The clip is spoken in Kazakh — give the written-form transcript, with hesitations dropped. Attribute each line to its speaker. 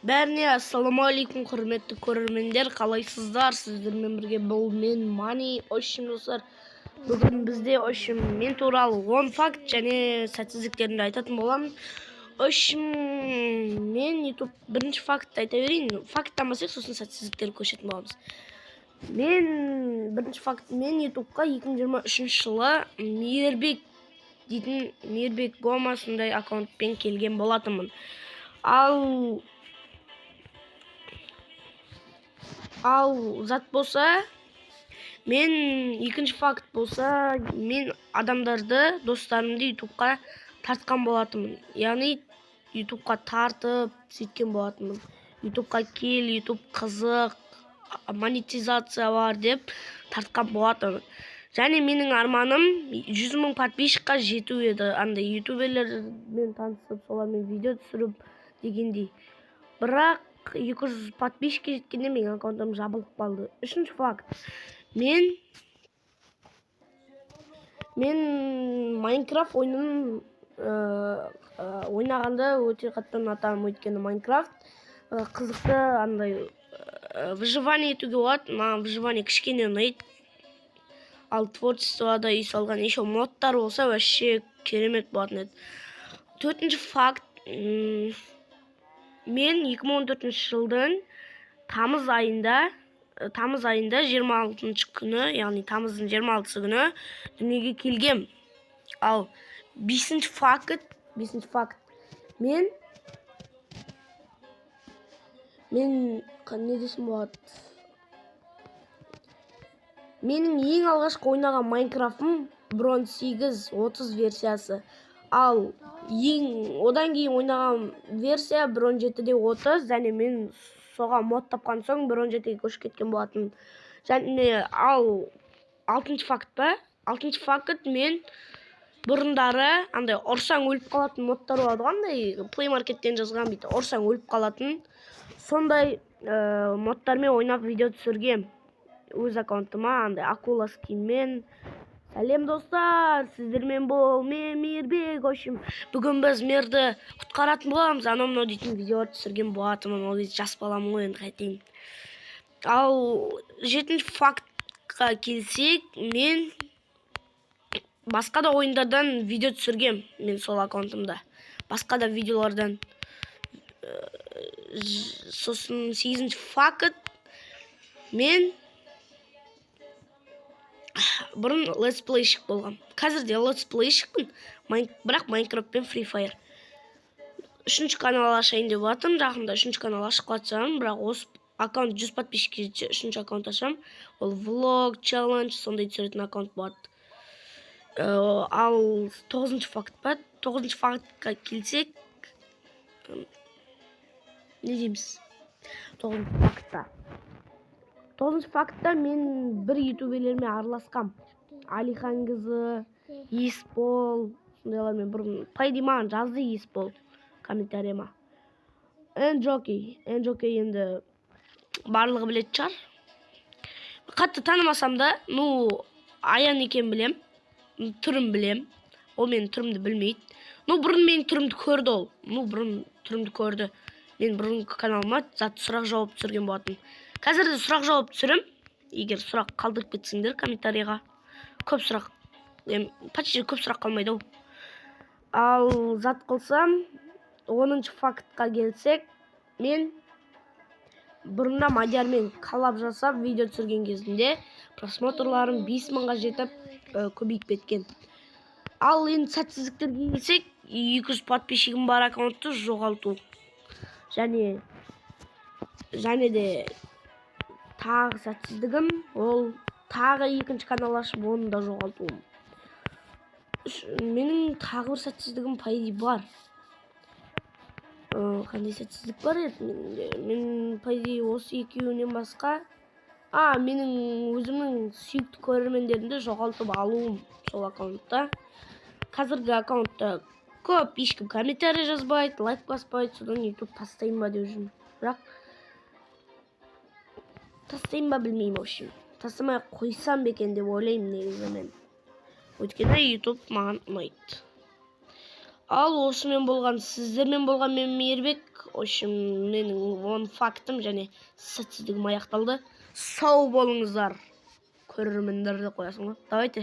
Speaker 1: Бәріне ассалаумағалейкум, құрметті көрермендер! Қалайсыздар? Сіздермен бірге бұл мен, Мани. Общем, достар, бүгін бізде, общем, мен туралы 10 факт және сәтсіздіктерімді айтатын боламын. Общем, мен YouTube, бірінші фактты айта берейін. Факттан бастайық, сосын сәтсіздіктерге көшетін боламыз. Мен бірінші факт: мен ютубқа 2023 жылы Мейірбек дейтін, Мейірбек Гома сондай аккаунтпен келген болатынмын. Ал зат болса, мен екінші факт болса, мен адамдарды, достарымды ютубқа тартқан болатынмын, яғни ютубқа тартып сөйткен болатынмын: «Ютубқа кел, ютуб қызық, монетизация бар», — деп тартқан болатынмын. Және менің арманым 100 000 подписчикқа жету еді, андай ютуберлермен танысып, солармен видео түсіріп дегендей. Бірақ 200 подписчикке жеткенде менің аккаунтым жабылып қалды. Үшінші факт: мен Майнкрафт ойынын ойнағанды өте қатты ұнатамын, өйткені Майнкрафт қызықты, андай выживание етуге болады. Маған выживание кішкене ұнайды, ал творчествода үй салған, еще модтар болса, вообще керемет болатын еді. Төртінші факт: мен 2014 жылдың тамыз айында 26 күні, яғни тамыздың 26 күні дүниеге келгем. Ал бесінші факт: мен не десем болады, менің ең алғашқы ойнаған Майнкрафтым 1.18.30 версиясы, ал ең одан кейін ойнаған версия 1.17.30. Және мен соған мод тапқан соң 1.17-ге көшіп кеткен болатын. Және ал алтыншы факт па, алтыншы факт: мен бұрындары андай ұрсаң өліп қалатын модтар болады ғой, андай Плей Маркеттен жазған, бүйтіп ұрсаң өліп қалатын, сондай модтармен ойнап видео түсіргем өз аккаунтыма, андай акула скинмен. «Сәлем, достар, сіздермен бол мен, Мейірбек. В общем, бүгін біз мирді құтқаратын боламыз», анау мынау дейтін видеолар түсірген болатынмын. Ол кезде жас баламын ғой енді, қайтейін. Ал жетінші фактқа келсек, мен басқа да ойындардан видео түсіргем. Мен сол аккаунтымда басқа да видеолардан. Сосын сегізінші факт: мен бұрын летсплейщик болғам, қазір де летсплейщикпін, бірақ Майнкрафт пен Фри Фаер. Үшінші канал ашайын деп жатырмын, жақында үшінші канал ашып қалатын шығармын. Бірақ осы аккаунт 100 подписчикке жетсе, үшінші аккаунт ашамын. Ол влог, челлендж сондай түсіретін аккаунт болады. Ал тоғызыншы факт па, тоғызыншы фактқа келсек, не дейміз тоғызыншы фактта? Тоғызыншы фактта мен бір ютуберлермен араласқам: Алихан Қызы, Есбол, сондайлармен бұрын. По идее, маған жазды Есбол комментарийыма. Энджоки, Энджоки енді барлығы білетін шығар, қатты танымасам да. Ну, Аян екенін білем, түрін білем. Ол менің түрімді білмейді. Ну, бұрын менің түрімді көрді ол. Ну, бұрын түрімді көрді. Мен бұрынғы каналыма зат сұрақ жауап түсірген болатын. Қазір де сұрақ жауап түсірем, егер сұрақ қалдырып кетсеңдер комментарийға. Көп сұрақ эми, почти көп сұрақ қалмайды ау. Ал зат қылсам, 10-шы фактқа келсек, мен бұрында Мадиярмен коллаб жасап видео түсірген кезінде просмотрларым 5000-ға жетіп, көбейіп кеткен. Ал енді сәтсіздіктерге келсек, 200 подписчигім бар аккаунтты жоғалту және де тағы сәтсіздігім ол тағы екінші канал ашып, оны да жоғалтуым. Менің тағы бір сәтсіздігім, по идее, бар. Қандай сәтсіздік бар еді менде? Мен, по идее, осы екеуінен басқа, менің өзімнің сүйікті көрермендерімді жоғалтып алуым сол аккаунтта. Қазіргі аккаунтта көп ешкім комментарий жазбайды, лайк баспайды. Содан ютуб тастайын ба деп жүрмін, бірақ тастайын ба, білмеймін. В общем, тастамай ақ қойсам ба екен деп ойлаймын негізі мен, өйткені ютуб маған ұнайды. Ал осымен болған, сіздермен болған мен, Мейірбек. В общем, менің 10 фактым және сәтсіздігім аяқталды. Сау болыңыздар, көрермендер деп қоясың ғой. Давайте.